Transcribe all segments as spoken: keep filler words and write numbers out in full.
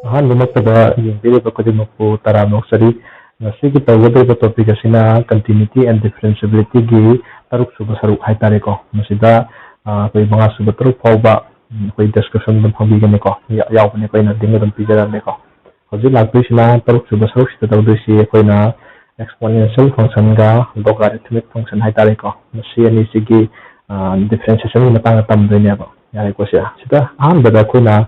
ꯑꯍꯥꯟꯕꯃꯛꯇꯗ ꯌꯦꯡꯕꯤꯔꯤꯕ ꯈꯨꯗꯤꯡꯃꯛꯄꯨ ꯇꯔꯥꯝꯅ ꯑꯣꯛꯆꯔꯤ꯫ ꯉꯁꯤꯒꯤ ꯇꯧꯒꯗꯧꯔꯤꯕ topic ꯑꯁꯤꯅ continuity and differentiabilityꯒꯤ ꯇꯔꯨꯛ ꯁꯨꯕ ꯁꯔꯨꯛ ꯍꯥꯏꯇꯥꯔꯦꯀꯣ꯫ ꯃꯁꯤꯗ ꯑꯩꯈꯣꯏ ꯃꯉꯥ ꯁꯨꯕ ꯇꯔꯨꯛ ꯐꯥꯎꯕ ꯑꯩꯈꯣꯏ description ꯑꯗꯨꯝ ꯐꯪꯕꯤꯒꯅꯤꯀꯣ꯫ ꯌꯥꯎꯕꯅꯤ, ꯑꯩꯈꯣꯏꯅ link ꯑꯗꯨꯝ ꯄꯤꯖꯔꯝꯃꯦꯀꯣ꯫ ꯍꯧꯖꯤꯛ ꯂꯥꯛꯇꯣꯏꯁꯤꯅ ꯇꯔꯨꯛ ꯁꯨꯕ ꯁꯔꯨꯛꯁꯤꯗ ꯇꯧꯗꯣꯏꯁꯤ ꯑꯩꯈꯣꯏꯅ exponential functionꯒ logarithmic function ꯍꯥꯏꯇꯥꯔꯦꯀꯣ꯫ ꯃꯁꯤ ꯑꯅꯤꯁꯤꯒꯤ differentiationꯒꯤ ꯃꯇꯥꯡꯗ ꯇꯝꯗꯣꯏꯅꯦꯕ꯫ ꯌꯥꯔꯦꯀꯣ, ꯁꯤꯗ ꯑꯍꯥꯟꯕꯗ ꯑꯩꯈꯣꯏꯅ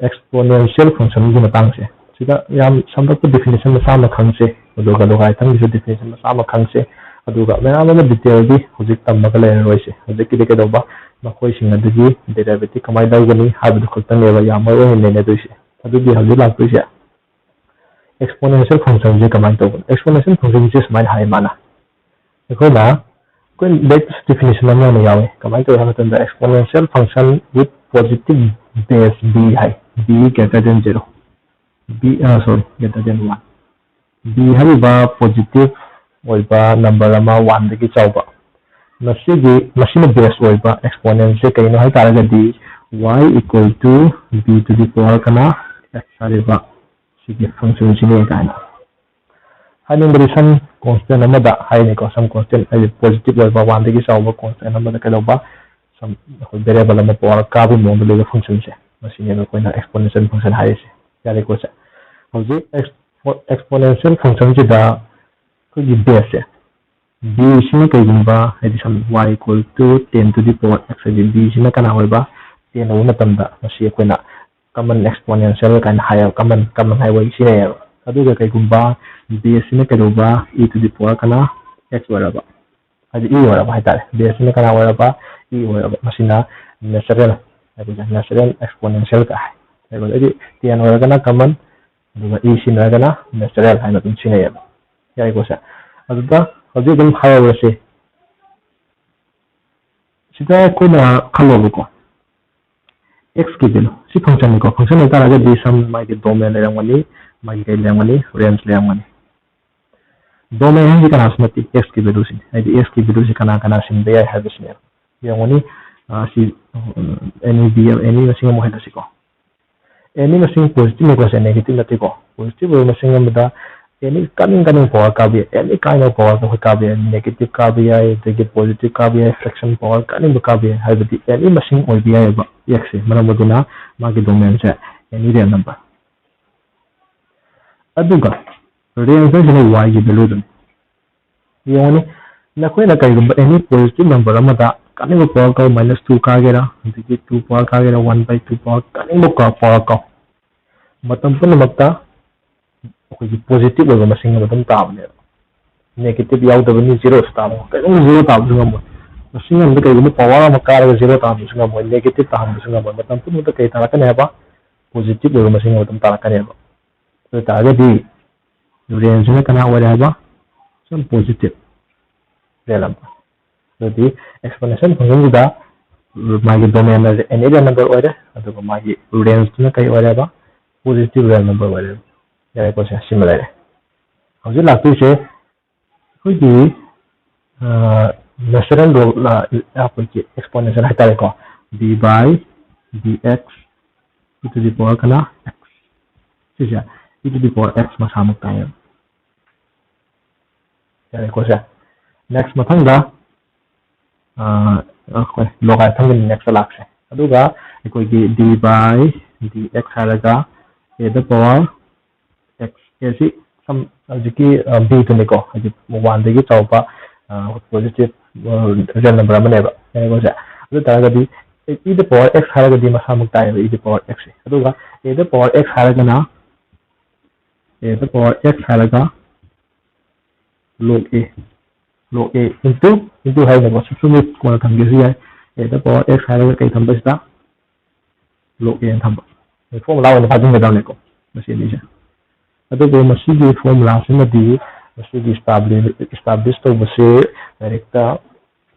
exponential functionꯒꯤ ꯃꯇꯥꯡꯁꯦ ꯁꯤꯗ ꯌꯥꯝ ꯁꯝꯂꯞꯄ definition ꯃꯆꯥ ꯑꯃ ꯈꯪꯁꯦ, ꯑꯗꯨꯒ logarithmꯒꯤꯁꯨ definition ꯃꯆꯥ ꯑꯃ ꯈꯪꯁꯦ꯫ ꯑꯗꯨꯒ ꯃꯌꯥꯝ ꯑꯃ detailꯗꯤ ꯍꯧꯖꯤꯛ ꯇꯝꯃꯒ ꯂꯩꯔꯔꯣꯏꯁꯦ꯫ ꯍꯧꯖꯤꯛꯀꯤꯗꯤ ꯀꯩꯗꯧꯕ, ꯃꯈꯣꯏꯁꯤꯡ ꯑꯗꯨꯒꯤ derivative ꯀꯃꯥꯏꯅ ꯂꯧꯒꯅꯤ ꯍꯥꯏꯕꯗꯨ ꯈꯛꯇꯅꯦꯕ ꯌꯥꯝ ꯃꯔꯨ ꯑꯣꯏꯅ ꯅꯩꯅꯗꯣꯏꯁꯦ꯫ ꯑꯗꯨꯗꯤ ꯍꯧꯖꯤꯛ ꯂꯥꯛꯇꯣꯏꯁꯦ exponential functionꯁꯦ ꯀꯃꯥꯏꯅ ꯇꯧꯕꯅꯣ? Exponential functionꯁꯦ ꯁꯨꯃꯥꯏꯅ ꯍꯥꯏ ꯃꯥꯅ꯫ ꯑꯩꯈꯣꯏꯅ ꯑꯩꯈꯣꯏ latest definition ꯑꯃ ꯑꯣꯏꯅ ꯌꯥꯎꯋꯦ꯫ ꯀꯃꯥꯏꯅ ꯇꯧꯋꯦ ꯍꯥꯏꯕ ꯃꯇꯝꯗ exponential function with positive base b high, b greater than zero, b sorry, greater than one꯫ b ꯍꯥꯏꯔꯤꯕ positive ꯑꯣꯏꯕ number ꯑꯃ oneꯗꯒꯤ ꯆꯥꯎꯕ, ꯃꯁꯤꯒꯤ ꯃꯁꯤꯅ base ꯑꯣꯏꯕ exponentꯁꯦ ꯀꯩꯅꯣ ꯍꯥꯏꯇꯥꯔꯒꯗꯤ y equal to b to the power ꯀꯅꯥ, x ꯍꯥꯏꯔꯤꯕ ꯁꯤꯒꯤ functionꯁꯤꯅꯦ ꯀꯥꯏꯅ ꯍꯥꯏꯅꯤꯡꯕꯗꯤ some constant ꯑꯃꯗ ꯍꯥꯏꯅꯤꯀꯣ꯫ Some constant ꯍꯥꯏꯗꯤ positive ꯑꯣꯏꯕ oneꯗꯒꯤ ꯆꯥꯎꯕ constant ꯑꯃꯗ ꯀꯩꯗꯧꯕ, some ꯑꯩꯈꯣꯏ variable ꯑꯃ power ꯀꯥꯕꯒꯤ ꯃꯑꯣꯡꯗ ꯂꯩꯕ functionꯁꯦ, ꯃꯁꯤꯅꯦꯕ ꯑꯩꯈꯣꯏꯅ exponential function ꯍꯥꯏꯔꯤꯁꯦ꯫ ꯌꯥꯔꯦꯀꯣ ꯁꯦ? ꯍꯧꯖꯤꯛ expo- exponential functionꯁꯤꯗ ꯑꯩꯈꯣꯏꯒꯤ baseꯁꯦ, bꯁꯤꯅ ꯀꯩꯒꯨꯝꯕ ꯍꯥꯏꯗꯤ some y equal to ten to the power x ꯍꯥꯏꯗꯤ bꯁꯤꯅ ꯀꯅꯥ ꯑꯣꯏꯕ, ten ꯑꯣꯏꯕ ꯃꯇꯝꯗ ꯃꯁꯤ ꯑꯩꯈꯣꯏꯅ common exponential ꯀꯥꯏꯅ ꯍꯥꯏꯌꯦꯕ꯫ Common common ꯍꯥꯏꯕ ꯑꯣꯏ ꯁꯤꯖꯤꯟꯅꯩꯌꯦꯕ꯫ ꯑꯗꯨꯒ ꯀꯩꯒꯨꯝꯕ baseꯁꯤꯅ ꯀꯩꯗꯧꯕ, e to the power ꯀꯅꯥ, x ꯑꯣꯏꯔꯕ, ꯍꯥꯏꯗꯤ e ꯑꯣꯏꯔꯕ ꯍꯥꯏꯇꯥꯔꯦ꯫ Baseꯁꯤꯅ ꯀꯅꯥ ꯑꯣꯏꯔꯕ, e ꯑꯣꯏꯔꯕ꯫ ꯃꯁꯤꯅ natural ꯍꯥꯏꯕꯁꯦ, natural exponential ꯀꯥꯏ ꯍꯥꯏ꯫ ꯑꯗꯩꯗꯤ ten ꯑꯣꯏꯔꯒꯅ common, ꯑꯗꯨꯒ e ꯁꯤꯖꯤꯟꯅꯔꯒꯅ natural ꯍꯥꯏꯅ ꯑꯗꯨꯝ ꯁꯤꯖꯤꯟꯅꯩꯌꯦꯕ꯫ ꯌꯥꯏꯀꯣ ꯁꯦ? ꯑꯗꯨꯗ ꯍꯧꯖꯤꯛ ꯑꯗꯨꯝ ꯍꯥꯏꯍꯧꯔꯁꯤ꯫ ꯁꯤꯗ ꯑꯩꯈꯣꯏꯅ ꯈꯜꯂꯣꯕꯀꯣ, x ꯀꯤ value ꯁꯤ functionꯅꯤꯀꯣ꯫ Function ꯑꯣꯏꯇꯥꯔꯒꯗꯤ some ꯃꯥꯒꯤ domain ꯂꯩꯔꯝꯒꯅꯤ, ꯃꯥꯒꯤ ꯀꯩ ꯂꯩꯔꯝꯒꯅꯤ, range ꯂꯩꯔꯝꯒꯅꯤ꯫ Domain ꯍꯥꯏꯁꯤ ꯀꯅꯥꯁꯨ ꯅꯠꯇꯦ, x ꯀꯤ valueꯁꯤꯅꯤ꯫ ꯍꯥꯏꯗꯤ x ꯀꯤ valueꯁꯤ ꯀꯅꯥ ꯀꯅꯥ ꯁꯤꯟꯕ ꯌꯥꯏ ꯍꯥꯏꯕꯁꯤꯅꯦꯕ꯫ ꯌꯦꯡꯉꯨꯅꯤ, ꯑ, ꯁꯤ, ꯎꯝ, any b, any ꯃꯁꯤꯡ ꯑꯃ ꯑꯣꯏꯍꯜꯂꯁꯤꯀꯣ꯫ ꯑꯦꯅꯤ ꯃꯁꯤꯡ positive ꯅꯤꯀꯣ ꯁꯦ, negative ꯅꯠꯇꯦꯀꯣ꯫ Positive ꯑꯣꯏꯕ ꯃꯁꯤꯡ ꯑꯃꯗ ꯑꯦꯅꯤ ꯀꯥꯅꯤꯡ ꯀꯥꯅꯤꯡ power ꯀꯥꯕ ꯌꯥꯏ, ꯑꯦꯅꯤ kind of power ꯑꯩꯈꯣꯏ ꯀꯥꯕ ꯌꯥꯏ, negative ꯀꯥꯕ ꯌꯥꯏ, ꯑꯗꯒꯤ positive ꯀꯥꯕ ꯌꯥꯏ, fraction power ꯀꯥꯅꯤꯡꯕ ꯀꯥꯕ ꯌꯥꯏ, ꯍꯥꯏꯕꯗꯤ ꯑꯦꯅꯤ ꯃꯁꯤꯡ ꯑꯣꯏꯕ ꯌꯥꯏꯑꯕ ꯑꯦꯛꯁꯁꯦ꯫ ꯃꯔꯝ ꯑꯗꯨꯅ ꯃꯥꯒꯤ domainꯁꯦ any real number꯫ ꯑꯗꯨꯒ range ꯍꯥꯏꯁꯤꯅ ꯋꯥꯏꯒꯤ valueꯗꯨꯅꯤ꯫ ꯌꯦꯡꯉꯨꯅꯦ, ꯅꯈꯣꯏꯅ ꯀꯔꯤꯒꯨꯝꯕ any positive number ꯑꯃꯗ ꯀꯥꯅꯤꯡꯕ power ꯀꯥꯎ, minus two ꯀꯥꯒꯦꯔꯥ, ꯑꯗꯒꯤ two power ꯀꯥꯒꯦꯔꯥ, one by two power ꯀꯥꯅꯤꯡꯕ power ꯀꯥꯎ, ꯃꯇꯝ ꯄꯨꯝꯅꯃꯛꯇ ꯑꯩꯈꯣꯏꯒꯤ positive ꯑꯣꯏꯕ ꯃꯁꯤꯡ ꯑꯃ ꯑꯗꯨꯝ ꯇꯥꯕꯅꯦꯕ꯫ Negative ꯌꯥꯎꯗꯕꯅꯤ, zeroꯁꯨ ꯇꯥꯕ ꯉꯝꯃꯣꯏ, ꯀꯩꯒꯨꯝꯕ zero ꯇꯥꯕꯁꯨ ꯉꯝꯃꯣꯏ꯫ ꯃꯁꯤꯡ ꯑꯃꯗ ꯀꯩꯒꯨꯝꯕ power ꯑꯃ ꯀꯥꯔꯒ zero ꯇꯥꯍꯟꯕꯁꯨ ꯉꯝꯃꯣꯏ, negative ꯇꯥꯍꯟꯕꯁꯨ ꯉꯝꯃꯣꯏ꯫ ꯃꯇꯝ ꯄꯨꯝꯅꯃꯛꯇ ꯀꯩ ꯇꯥꯔꯛꯀꯅꯤ ꯍꯥꯏꯕ? Positive ꯑꯣꯏꯕ ꯃꯁꯤꯡ ꯑꯃ ꯑꯗꯨꯝ ꯇꯥꯔꯛꯀꯅꯦꯕ꯫ ꯑꯗꯨ ꯑꯣꯏ ꯇꯥꯔꯒꯗꯤ rangeꯁꯤꯅ ꯀꯅꯥ ꯑꯣꯏꯔꯦ ꯍꯥꯏꯕ? Some positive real number꯫ ꯑꯗꯨꯗꯤ exponential functionꯁꯤꯗ ꯃꯥꯒꯤ domain ꯑꯁꯦ any real number ꯑꯣꯏꯔꯦ, ꯑꯗꯨꯒ ꯃꯥꯒꯤ rangeꯇꯨꯅ ꯀꯔꯤ ꯑꯣꯏꯔꯦꯕ? Positive real number ꯑꯣꯏꯔꯦꯕ꯫ ꯌꯥꯔꯦꯀꯣ, ꯁꯦ ꯁꯤꯃ ꯂꯩꯔꯦ꯫ ꯍꯧꯖꯤꯛ ꯂꯥꯛꯇꯣꯏꯁꯦ ꯑꯩꯈꯣꯏꯒꯤ natural law, ꯑꯩꯈꯣꯏꯒꯤ exponential ꯍꯥꯏꯇꯥꯔꯦꯀꯣ, d by dx e to the power ꯀꯅꯥ? X꯫ ꯁꯤꯁꯦ e to the power x ꯃꯁꯥꯃꯛ ꯇꯥꯏꯌꯦꯕ꯫ ꯌꯥꯔꯦꯀꯣ ꯁꯦ꯫ Next ꯃꯊꯪꯗ ꯑꯩꯈꯣꯏ logarithmꯒꯤ next ꯂꯥꯛꯁꯦ꯫ ꯑꯗꯨꯒ ꯑꯩꯈꯣꯏꯒꯤ d by dx ꯍꯥꯏꯔꯒ a the power x, a ꯁꯤ ꯁꯝ ꯍꯧꯖꯤꯛꯀꯤ bꯗꯨꯅꯤꯀꯣ, ꯍꯥꯏꯗꯤ oneꯗꯒꯤ ꯆꯥꯎꯕ positive real number ꯑꯃꯅꯦꯕ꯫ ꯌꯥꯔꯦꯀꯣ ꯁꯦ꯫ ꯑꯗꯨ ꯑꯣꯏ ꯇꯥꯔꯒꯗꯤ e the power x ꯍꯥꯏꯔꯒꯗꯤ ꯃꯁꯥꯃꯛ ꯇꯥꯏꯌꯦꯕ e the power x ꯁꯦ꯫ ꯑꯗꯨꯒ a the power x ꯍꯥꯏꯔꯒꯅ a the power x ꯍꯥꯏꯔꯒ log a, log a into, into ꯍꯥꯏꯅꯀꯣ, ꯁꯨꯝ ꯁꯨꯝ ꯀꯣꯟꯅ ꯊꯝꯒꯦꯁꯨ ꯌꯥꯏ꯫ A the power x ꯍꯥꯏꯔꯒ ꯀꯩ ꯊꯝꯕꯁꯤꯗ? Log a ꯊꯝꯕ꯫ Formula ꯑꯣꯏꯅ ꯐꯥꯖꯤꯟꯒꯗꯕꯅꯤꯀꯣ ꯃꯁꯤ ꯑꯅꯤꯁꯦ꯫ ꯑꯗꯨꯕꯨ ꯃꯁꯤꯒꯤ formulaꯁꯤꯃꯗꯤ ꯃꯁꯤꯒꯤ establish, establish ꯇꯧꯕꯁꯦ ꯂꯥꯏꯔꯤꯛꯇ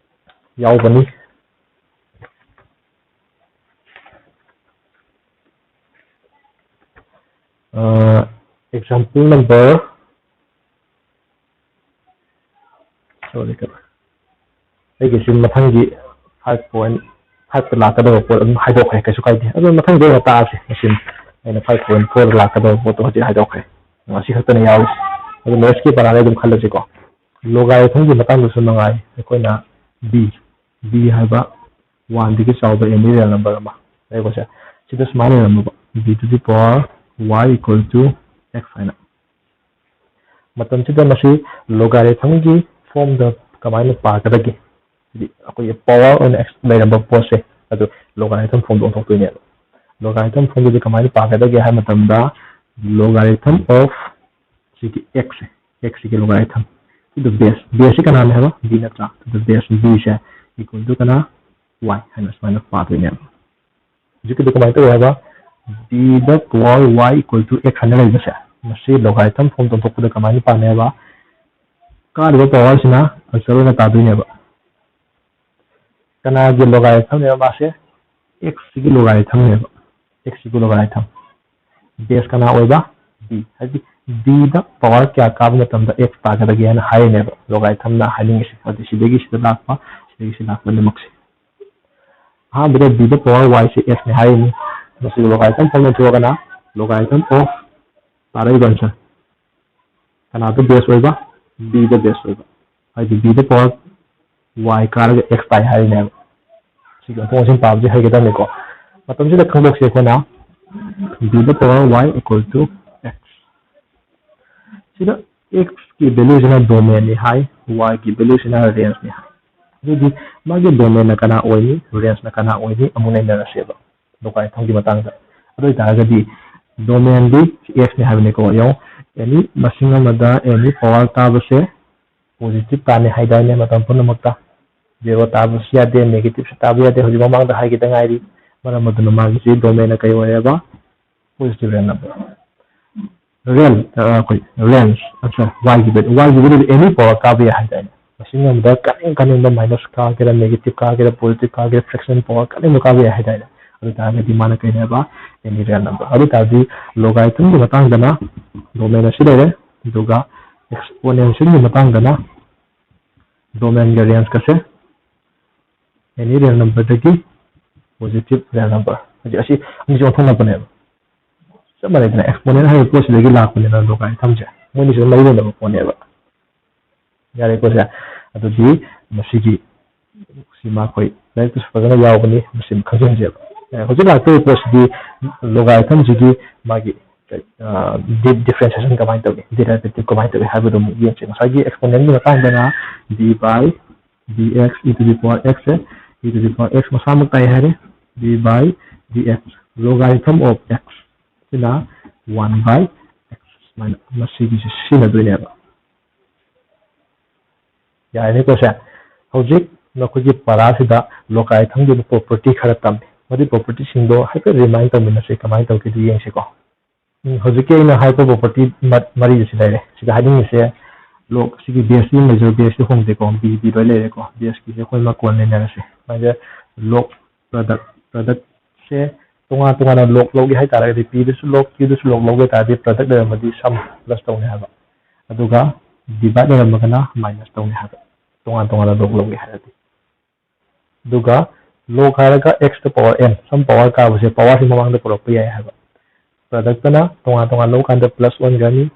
ꯌꯥꯎꯕꯅꯤ꯫ Example number, sorry, ꯑꯩꯒꯤꯁꯤ ꯃꯊꯪꯒꯤ five point fiveꯇ ꯂꯥꯛꯀꯗꯕ ꯄꯣꯠ ꯑꯗꯨꯝ ꯍꯥꯏꯗꯣꯛꯈ꯭ꯔꯦ, ꯀꯩꯁꯨ ꯀꯥꯏꯗꯦ꯫ ꯑꯗꯨ ꯃꯊꯪꯗ ꯑꯣꯏꯅ ꯇꯥꯛꯑꯁꯦ ꯃꯁꯤꯅꯤ꯫ ꯑꯩꯅ five point four ꯂꯥꯛꯀꯗꯕ ꯄꯣꯠꯇꯣ ꯍꯧꯖꯤꯛ ꯍꯥꯏꯗꯣꯛꯈ꯭ꯔꯦ꯫ ꯑꯁꯤ ꯈꯛꯇꯅ ꯌꯥꯎꯔꯤꯁꯦ꯫ ꯑꯗꯨ mathsꯀꯤ ꯄꯔꯥꯗ ꯑꯗꯨꯝ ꯈꯜꯂꯁꯤꯀꯣ꯫ Logarithmꯒꯤ ꯃꯇꯥꯡꯗꯁꯨ ꯃꯉꯥꯏ, ꯑꯩꯈꯣꯏꯅ b, b ꯍꯥꯏꯕ oneꯗꯒꯤ ꯆꯥꯎꯕ any real number ꯑꯃ ꯂꯩꯀꯣꯁꯦ꯫ ꯁꯤꯗ ꯁꯨꯃꯥꯏꯅ ꯂꯩꯔꯝꯃꯕ, b to the power y equal to x ꯍꯥꯏꯅ꯫ ꯃꯇꯝꯁꯤꯗ ꯃꯁꯤ logarithmꯒꯤ formꯗ ꯀꯃꯥꯏꯅ ꯄꯥꯒꯗꯒꯦ? ꯍꯥꯏꯗꯤ ꯑꯩꯈꯣꯏꯒꯤ power ꯑꯣꯏꯅ ꯂꯩꯔꯝꯕ ꯄꯣꯠꯁꯦ ꯑꯗꯨ logarithm formꯗ ꯑꯣꯟꯊꯣꯛꯇꯣꯏꯅꯦꯕ꯫ Logarithm formꯗꯗꯤ ꯀꯃꯥꯏꯅ ꯄꯥꯒꯗꯒꯦ ꯍꯥꯏꯕ ꯃꯇꯝꯗ, logarithm of ꯁꯤꯒꯤ x ꯁꯦ, x ꯁꯤꯒꯤ logarithm, ꯑꯗꯨ base, base ꯁꯤ ꯀꯅꯥꯅꯦ ꯍꯥꯏꯕ? b ꯅꯠꯇ꯭ꯔꯥ? ꯑꯗꯨ base b say equal to ꯀꯅꯥ? Y ꯍꯥꯏꯅ ꯁꯨꯃꯥꯏꯅ ꯄꯥꯗꯣꯏꯅꯦꯕ꯫ ꯍꯧꯖꯤꯛꯀꯤꯗꯣ ꯀꯃꯥꯏꯅ ꯇꯧꯋꯦ ꯍꯥꯏꯕ? b the power y equal to x ꯍꯥꯏꯅ ꯂꯩꯕꯁꯦ, ꯃꯁꯤ logarithm formꯗ ꯑꯣꯟꯊꯣꯛꯄꯗ ꯀꯃꯥꯏꯅ ꯄꯥꯅꯤ ꯍꯥꯏꯕ? ꯀꯥꯔꯤꯕ powerꯁꯤꯅ ꯑꯆꯔ ꯑꯣꯏꯅ ꯇꯥꯗꯣꯏꯅꯦꯕ꯫ ꯀꯅꯥꯒꯤ logarithmꯅꯦꯕ ꯃꯥꯁꯦ? X ꯁꯤꯒꯤ logarithmꯅꯦꯕ꯫ X ꯁꯤꯒꯤ logarithm꯫ Base ꯀꯅꯥ ꯑꯣꯏꯕ? B꯫ ꯍꯥꯏꯗꯤ b ꯗ power ꯀꯌꯥ ꯀꯥꯕ ꯃꯇꯝꯗ x ꯇꯥꯒꯗꯒꯦ ꯍꯥꯏꯅ ꯍꯥꯏꯔꯤꯅꯦꯕ logarithmꯅ ꯍꯥꯏꯅꯤꯡꯉꯤꯁꯦ꯫ ꯑꯗꯨ ꯁꯤꯗꯒꯤ ꯁꯤꯗ ꯂꯥꯛꯄ, ꯁꯤꯗꯒꯤ ꯁꯤꯗ ꯂꯥꯛꯄ ꯑꯅꯤꯃꯛꯁꯦ꯫ ꯑꯍꯥꯟꯕꯗ b ꯗ power y ꯁꯦ x ꯅꯦ ꯍꯥꯏꯔꯤꯅꯤ꯫ ꯃꯁꯤꯒꯤ logarithm formꯗ ꯊꯣꯛꯑꯒꯅ logarithm of ꯇꯥꯔꯛꯏꯕ answer꯫ ꯀꯅꯥꯗ base ꯑꯣꯏꯕ? B ꯗ base ꯑꯣꯏꯕ꯫ ꯍꯥꯏꯗꯤ b ꯗ power y ꯀꯥꯔꯒ x ꯇꯥꯏ ꯍꯥꯏꯔꯤꯅꯦꯕ꯫ ꯁꯤꯒꯤ ꯑꯣꯟꯊꯣꯛ ꯑꯣꯟꯁꯤꯟ ꯄꯥꯕꯁꯤ ꯍꯩꯒꯗꯕꯅꯤꯀꯣ꯫ ꯃꯇꯝꯁꯤꯗ ꯈꯪꯗꯣꯛꯁꯤ ꯑꯩꯈꯣꯏꯅ b the power y equal to x꯫ ꯁꯤꯗ x ꯀꯤ value ꯁꯤꯅ domain ꯅꯤ ꯍꯥꯏ, y ꯒꯤ value ꯁꯤꯅ range ꯅꯤ ꯍꯥꯏ꯫ ꯑꯗꯨꯗꯤ ꯃꯥꯒꯤ domain ꯅ ꯀꯅꯥ ꯑꯣꯏꯅꯤ, range ꯅ ꯀꯅꯥ ꯑꯣꯏꯅꯤ ꯑꯃꯨꯛ ꯅꯩꯅꯔꯁꯦꯕ logarithmꯒꯤ ꯃꯇꯥꯡꯗ꯫ ꯑꯗꯨ ꯑꯣꯏꯇꯥꯔꯒꯗꯤ domain ꯗꯤ x ꯅꯤ ꯍꯥꯏꯕꯅꯤꯀꯣ꯫ ꯌꯦꯡꯉꯣ, any ꯃꯁꯤꯡ ꯑꯃꯗ any power ꯀꯥꯕꯁꯦ positive ꯀꯥꯅꯤ ꯍꯥꯏꯗꯥꯏꯅꯦ ꯃꯇꯝ ꯄꯨꯝꯅꯃꯛꯇ? Zero ꯇꯥꯕꯁꯨ ꯌꯥꯗꯦ, negative ꯁꯨ ꯇꯥꯕ ꯌꯥꯗꯦ꯫ ꯍꯧꯖꯤꯛ ꯃꯃꯥꯡꯗ ꯍꯥꯏꯈꯤꯗ ꯉꯥꯏꯔꯤ꯫ ꯃꯔꯝ ꯑꯗꯨꯅ ꯃꯥꯒꯤꯁꯤ domain ꯅ ꯀꯩ ꯑꯣꯏꯔꯦꯕ? Positive real number꯫ Real, ꯑ, ꯑꯩꯈꯣꯏ range, ꯑ, sorry, y ꯒꯤ value, y ꯒꯤ value ꯗꯤ any power ꯀꯥꯕ ꯌꯥꯏ ꯍꯥꯏꯇꯥꯔꯦ꯫ ꯃꯁꯤꯡ ꯑꯃꯗ ꯀꯥꯅꯤꯡ ꯀꯥꯅꯤꯡꯕ minus ꯀꯥꯒꯦꯔꯥ, negative ꯀꯥꯒꯦꯔꯥ, positive ꯀꯥꯒꯦꯔꯥ, fraction power ꯀꯥꯅꯤꯡꯕ ꯀꯥꯕ ꯌꯥꯏ ꯍꯥꯏꯇꯥꯔꯦ꯫ ꯑꯗꯨ ꯇꯥꯔꯒꯗꯤ ꯃꯥꯅ ꯀꯩꯅꯦꯕ? Any real number꯫ ꯑꯗꯨ ꯇꯥꯔꯗꯤ logarithm ꯒꯤ ꯃꯇꯥꯡꯗꯅ domain ꯑꯁꯤ ꯂꯩꯔꯦ, ꯑꯗꯨꯒ exponential ꯒꯤ ꯃꯇꯥꯡꯗꯅ domain ꯒ range ꯀꯁꯦ any real number ꯗꯒꯤ positive real number꯫ ꯍꯧꯖꯤꯛ ꯑꯁꯤ ꯑꯅꯤꯁꯤ ꯑꯣꯟꯊꯣꯛꯅꯕꯅꯦꯕ꯫ ꯆꯞ ꯃꯥꯟꯅꯩꯗꯅ, exponent ꯍꯥꯏꯔꯤꯕ ꯄꯣꯠꯁꯤꯗꯒꯤ ꯂꯥꯛꯄꯅꯤꯅ logarithm ꯁꯦ ꯃꯣꯏꯅꯤꯁꯨ ꯃꯔꯤ ꯂꯩꯅꯕ ꯄꯣꯠꯅꯦꯕ꯫ ꯌꯥꯔꯦꯀꯣ ꯁꯦ? ꯑꯗꯨꯗꯤ ꯃꯁꯤꯒꯤ ꯁꯤꯃ ꯑꯩꯈꯣꯏ ꯂꯥꯏꯔꯤꯛꯇꯁꯨ ꯐꯖꯅ ꯌꯥꯎꯕꯅꯤ, ꯃꯁꯤ ꯈꯪꯖꯤꯟꯁꯦꯕ꯫ ꯍꯧꯖꯤꯛ ꯂꯥꯛꯇꯣꯔꯤꯕ ꯄꯣꯠꯁꯤꯗꯤ logarithm ꯁꯤꯒꯤ ꯃꯥꯒꯤ differentiation ꯀꯃꯥꯏꯅ ꯇꯧꯏ, derivative ꯀꯃꯥꯏꯅ ꯇꯧꯏ ꯍꯥꯏꯕꯗꯣ ꯑꯃꯨꯛ ꯌꯦꯡꯁꯦ꯫ ꯉꯁꯥꯏꯒꯤ exponent ꯀꯤ ꯃꯇꯥꯡꯗꯅ d by dx e to the power x say, e to the power x ꯃꯁꯥꯃꯛ ꯇꯥꯏ ꯍꯥꯏꯔꯦ, d by dx, logarithm of x ꯁꯤꯅ one by x, ꯁꯨꯃꯥꯏꯅ ꯃꯁꯤꯒꯤꯁꯦ ꯁꯤꯖꯤꯟꯅꯗꯣꯏꯅꯦꯕ꯫ ꯌꯥꯔꯅꯤꯀꯣ ꯁꯦ? ꯍꯧꯖꯤꯛ ꯅꯈꯣꯏꯒꯤ ꯄꯔꯥꯁꯤꯗ logarithm ꯒꯤ ꯑꯣꯏꯕ property ꯈꯔ ꯇꯝꯃꯤ꯫ ꯃꯗꯨꯒꯤ property ꯁꯤꯡꯗꯣ ꯍꯥꯏꯐꯦꯠ remind ꯇꯧꯃꯤꯟꯅꯁꯤ, ꯀꯃꯥꯏꯅ ꯇꯧꯒꯦꯗꯣ ꯌꯦꯡꯁꯤꯀꯣ꯫ ꯎꯝ, ꯍꯧꯖꯤꯛꯀꯤ ꯑꯩꯅ ꯍꯥꯏꯕ property ꯃ-, ꯃꯔꯤꯁꯤ ꯂꯩꯔꯦ꯫ ꯁꯤꯗ ꯍꯥꯏꯅꯤꯡꯉꯤꯁꯦ, log ꯁꯤꯒꯤ base ꯁꯤ ꯂꯩꯖꯔ, base ꯁꯤ ꯍꯣꯡꯗꯦꯀꯣ, b d ꯂꯣꯏ ꯂꯩꯔꯦꯀꯣ꯫ Base ꯀꯤꯁꯦ ꯑꯩꯈꯣꯏ ꯃꯀꯣꯟ ꯂꯩꯅꯔꯁꯦ꯫ ꯁꯨꯃꯥꯏꯅ log product, product ꯁꯦ ꯇꯣꯉꯥꯟ ꯇꯣꯉꯥꯟꯅ log ꯂꯧꯒꯦ ꯍꯥꯏꯇꯥꯔꯒꯗꯤ, p ꯗꯁꯨ log, q ꯗꯁꯨ log ꯂꯧꯒꯦ ꯍꯥꯏ ꯇꯥꯔꯗꯤ, product ꯂꯩꯔꯝꯃꯗꯤ sum plus ꯇꯧꯅꯤ ꯍꯥꯏꯕ, ꯑꯗꯨꯒ divide ꯂꯩꯔꯝꯃꯒꯅ minus ꯇꯧꯅꯤ ꯍꯥꯏꯕ, ꯇꯣꯉꯥꯟ ꯇꯣꯉꯥꯟꯅ log ꯂꯧꯒꯦ ꯍꯥꯏꯔꯗꯤ꯫ ꯑꯗꯨꯒ log ꯍꯥꯏꯔꯒ x ꯇ power n, ꯁꯨꯝ power ꯀꯥꯕꯁꯦ power ꯁꯤ ꯃꯃꯥꯡꯗ ꯄꯨꯔꯛꯄ ꯌꯥꯏ ꯍꯥꯏꯕ꯫ Product ꯇꯅ ꯇꯣꯉꯥꯟ ꯇꯣꯉꯥꯟ ꯂꯧꯀꯥꯟꯗ plus ꯑꯣꯟꯈ꯭ꯔꯅꯤ,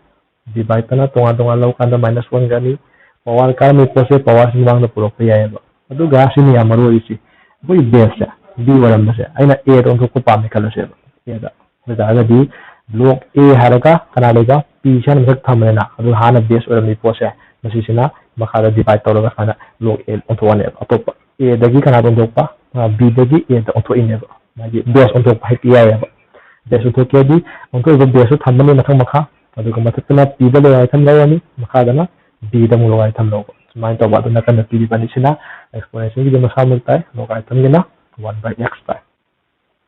divide ꯇꯅ ꯇꯣꯉꯥꯟ ꯇꯣꯉꯥꯟ ꯂꯧꯀꯥꯟꯗ minus ꯑꯣꯟꯈ꯭ꯔꯅꯤ꯫ Power ꯀꯥꯔꯝꯃꯤ ꯄꯣꯠꯁꯦ power ꯁꯤ ꯃꯃꯥꯡꯗ ꯄꯨꯔꯛꯄ ꯌꯥꯏꯑꯕ꯫ ꯑꯗꯨꯒ ꯁꯤꯅ ꯌꯥꯝ ꯃꯔꯨ ꯑꯣꯏꯔꯤꯁꯤ, ꯑꯩꯈꯣꯏꯒꯤ base ꯁꯦ b ꯑꯣꯏꯔꯝꯕꯁꯦ ꯑꯩꯅ a ꯗ ꯑꯣꯟꯊꯣꯛꯄ ꯄꯥꯝꯃꯦ ꯈꯜꯂꯁꯦꯕ꯫ A ꯗ ꯑꯗꯨ ꯇꯥꯔꯒꯗꯤ log a ꯍꯥꯏꯔꯒ ꯀꯅꯥ ꯂꯩꯕ? P ꯁꯤ ꯍꯥꯟꯅ ꯃꯊꯛ ꯊꯝꯕꯅꯤꯅ, ꯑꯗꯨ ꯍꯥꯟꯅ base ꯑꯣꯏꯔꯝꯃꯤ ꯄꯣꯠꯁꯦ ꯃꯁꯤꯁꯤꯅ ꯃꯈꯥꯗ divide ꯇꯧꯔꯒ ꯁꯨꯃꯥꯏꯅ log a ꯑꯣꯟꯊꯣꯛꯑꯅꯦꯕ꯫ ꯑꯇꯣꯞꯄ a ꯗꯒꯤ ꯀꯅꯥꯗ ꯑꯣꯟꯊꯣꯛꯄ? ꯑ, b ꯗꯒꯤ a ꯗ ꯑꯣꯟꯊꯣꯛꯏꯅꯦꯕ꯫ ꯃꯥꯒꯤ base ꯑꯣꯟꯊꯣꯛꯄ ꯍꯥꯏ ꯄꯤ ꯌꯥꯏꯑꯕ꯫ Base ꯑꯣꯟꯊꯣꯛꯀꯦꯗꯤ ꯑꯣꯟꯊꯣꯛꯏꯕ base ꯇꯣ ꯊꯝꯃꯅꯤ ꯃꯊꯪ ꯃꯈꯥ, ꯑꯗꯨꯒ ꯃꯊꯛꯇꯅ p ꯗ logarithm ꯂꯧꯔꯅꯤ, ꯃꯈꯥꯗꯅ b ꯗ ꯑꯃꯨꯛ logarithm ꯂꯧꯕ꯫ ꯁꯨꯃꯥꯏꯅ ꯇꯧꯕ꯫ ꯑꯗꯨ ꯅꯥꯀꯟꯗ ꯄꯤꯔꯤꯕ ꯑꯅꯤꯁꯤꯅ exponential ꯒꯤꯗꯤ ꯃꯁꯥꯃꯛ ꯇꯥꯏ, logarithm ꯒꯤꯅ one by x ꯇꯥꯏ꯫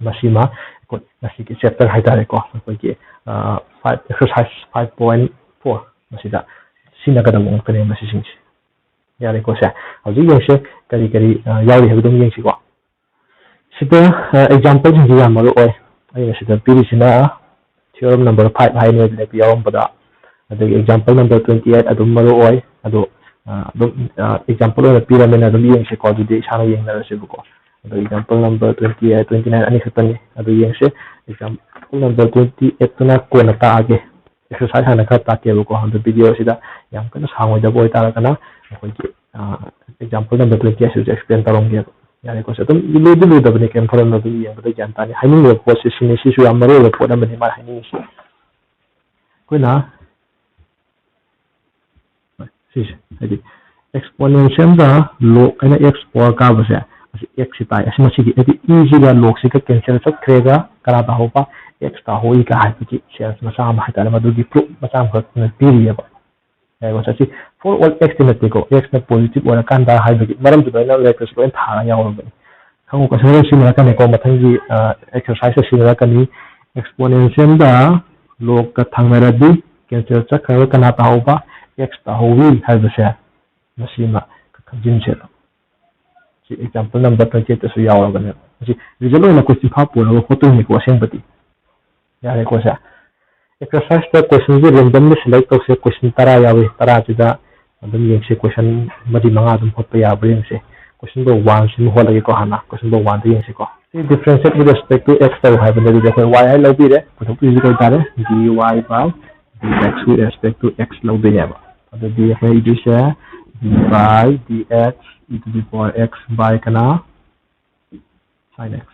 ꯃꯁꯤꯃ ꯑꯩꯈꯣꯏ ꯉꯁꯤꯒꯤ chapter ꯍꯥꯏꯇꯥꯔꯦꯀꯣ, ꯑꯩꯈꯣꯏꯒꯤ, ꯑ, five, exercise five point four ꯃꯁꯤꯗ ꯁꯤꯖꯤꯟꯅꯒꯗꯕ ꯉꯥꯛꯇꯅꯦ ꯃꯁꯤꯁꯤꯡꯁꯦ꯫ ꯌꯥꯔꯦꯀꯣ ꯁꯦ? ꯍꯧꯖꯤꯛ ꯌꯦꯡꯁꯦ ꯀꯔꯤ ꯀꯔꯤ, ꯑ, ꯌꯥꯎꯔꯤ ꯍꯥꯏꯕꯗꯨ ꯑꯃꯨꯛ ꯌꯦꯡꯁꯤꯀꯣ꯫ ꯁꯤꯗ, ꯑ, example ꯁꯤꯡꯁꯤ ꯌꯥꯝ ꯃꯔꯨ ꯑꯣꯏ꯫ ꯑꯩꯅ ꯁꯤꯗ ꯄꯤꯔꯤꯁꯤꯅ theorem number five ꯍꯥꯏꯅ ꯂꯩꯕ ꯌꯥꯎꯔꯝꯕꯗ, ꯑꯗꯒꯤ example number twenty eight ꯑꯗꯨꯝ ꯃꯔꯨ ꯑꯣꯏ꯫ ꯑꯗꯣ, ꯑ, ꯑꯗꯨꯝ, ꯑ, example ꯑꯣꯏꯅ ꯄꯤꯔꯕꯅꯤꯅ ꯑꯗꯨꯝ ꯌꯦꯡꯁꯤꯀꯣ꯫ ꯑꯗꯨꯗꯤ ꯏꯁꯥꯅ ꯌꯦꯡꯅꯔꯁꯦꯕꯀꯣ꯫ ꯑꯗꯣ example number twenty eight, twenty nine ꯑꯅꯤꯈꯛꯇꯅꯤ꯫ ꯑꯗꯨ ꯌꯦꯡꯁꯦ꯫ Exam-, Number twenty eight ꯇꯨꯅ ꯀꯣꯟꯅ ꯇꯥꯛꯑꯒꯦ꯫ Exercise ꯍꯥꯟꯅ ꯈꯔ ꯇꯥꯛꯀꯦꯕꯀꯣ꯫ ꯑꯗꯣ video ꯁꯤꯗ ꯌꯥꯝ ꯀꯟꯅ ꯁꯥꯡꯉꯣꯏꯗꯕ ꯑꯣꯏꯇꯥꯔꯒꯅ ꯑꯩꯈꯣꯏꯒꯤ example number twenty eight ꯁꯤꯁꯨ explain ꯇꯧꯔꯝꯒꯦꯕ꯫ ꯌꯥꯔꯦꯀꯣ? ꯁꯤ ꯑꯗꯨꯝ ꯂꯨꯗꯤ ꯂꯨꯗꯕꯅꯤ, ꯀꯩꯝ ꯈꯜꯂꯨꯅꯨ, ꯑꯗꯨꯝ ꯌꯦꯡꯕꯗ ꯒ꯭ꯌꯥꯟ ꯇꯥꯅꯤ꯫ ꯍꯥꯏꯅꯤꯡꯂꯤꯕ ꯄꯣꯠꯁꯦ ꯁꯤꯅꯤ, ꯁꯤꯁꯨ ꯌꯥꯝ ꯃꯔꯨ ꯑꯣꯏꯕ ꯄꯣꯠ ꯑꯃꯅꯤ ꯃꯥꯅ ꯍꯥꯏꯅꯤꯡꯉꯤꯁꯦ꯫ ꯑꯩꯈꯣꯏꯅ ꯁꯤꯁꯦ ꯍꯥꯏꯗꯤ exponential ꯗ log ꯑꯩꯅ x power ꯀꯥꯕꯁꯦ, ꯑꯁꯤ x ꯁꯤ ꯇꯥꯏ, ꯑꯁꯤ ꯃꯁꯤꯒꯤ ꯍꯥꯏꯗꯤ e ꯁꯤꯒ log ꯁꯤꯒ cancel ꯆꯠꯈ꯭ꯔꯦꯒ ꯀꯅꯥ ꯇꯥꯍꯧꯕ? X ꯇꯥꯍꯧꯏꯒ ꯍꯥꯏꯕꯒꯤ sense ꯃꯆꯥ ꯑꯃ ꯍꯥꯏꯇꯥꯔꯦ, ꯃꯗꯨꯒꯤ proof ꯃꯆꯥ ꯑꯃꯈꯛ ꯄꯤꯔꯤꯑꯕ꯫ ꯌꯥꯏꯀꯣ? ꯁꯤ for all x ꯇꯤ ꯅꯠꯇꯦꯀꯣ, x ꯅ positive ꯑꯣꯏꯔꯀꯥꯟꯗ ꯍꯥꯏꯕꯒꯤ ꯃꯔꯝꯗꯨꯗ ꯑꯩꯅ ꯂꯦꯇꯔꯁ ꯂꯣꯏ ꯊꯥꯔꯒ ꯌꯥꯎꯔꯕꯅꯤ꯫ ꯈꯪꯉꯨ, question ꯁꯤꯖꯤꯟꯅꯔꯛꯀꯅꯤꯀꯣ, ꯃꯊꯪꯒꯤ exercise ꯁꯤꯖꯤꯟꯅꯔꯛꯀꯅꯤ꯫ Exponential ꯗ log ꯀ ꯊꯪꯅꯔꯗꯤ cancel ꯆꯠꯈ꯭ꯔꯒ ꯀꯅꯥ ꯇꯥꯍꯧꯕ? X ꯇꯥꯍꯧꯋꯤ ꯍꯥꯏꯕꯁꯦ ꯃꯁꯤꯃ ꯈꯪꯖꯤꯟꯁꯦꯕ꯫ ꯁꯤ example number twenty eight ꯇꯁꯨ ꯌꯥꯎꯔꯕꯅꯦꯕ꯫ ꯃꯁꯤ result ꯑꯣꯏꯅ ꯑꯩꯈꯣꯏ ꯆꯤꯟꯐꯥ ꯄꯨꯔꯒ ꯍꯣꯠꯇꯣꯏꯅꯤꯀꯣ ꯑꯁꯦꯡꯕꯗꯤ꯫ ꯌꯥꯔꯦꯀꯣ ꯁꯦ? Exercise ꯇ question ꯁꯦ randomly select ꯇꯧꯁꯦ꯫ Question ꯇꯔꯥ ꯌꯥꯎꯏ, ꯇꯔꯥꯁꯤꯗ ꯑꯗꯨꯝ ꯌꯦꯡꯁꯦ, question ꯃꯔꯤ ꯃꯉꯥ ꯑꯗꯨꯝ ꯍꯣꯠꯄ ꯌꯥꯕ꯭ꯔꯥ ꯌꯦꯡꯁꯦ꯫ Question number one ꯁꯤꯃ ꯍꯣꯠꯂꯒꯦꯀꯣ ꯍꯥꯟꯅ꯫ Question number one ꯗ ꯌꯦꯡꯁꯤꯀꯣ꯫ ꯁꯤ differentiate with respect to x ꯇꯧ ꯍꯥꯏꯕꯅꯦ, ꯑꯗꯨꯗꯤ ꯑꯩꯈꯣꯏ y ꯍꯥꯏ ꯂꯧꯕꯤꯔꯦ꯫ ꯄꯨꯊꯣꯛꯄꯤꯔꯤꯁꯤ ꯀꯩ ꯇꯥꯔꯦ? Dy by dx with respect to x ꯂꯧꯗꯣꯏꯅꯦꯕ꯫ ꯑꯗꯨꯗꯤ ꯑꯩꯈꯣꯏ ꯏꯗꯣꯏꯁꯦ d by dx e to the power x by ꯀꯅꯥ? Sin x꯫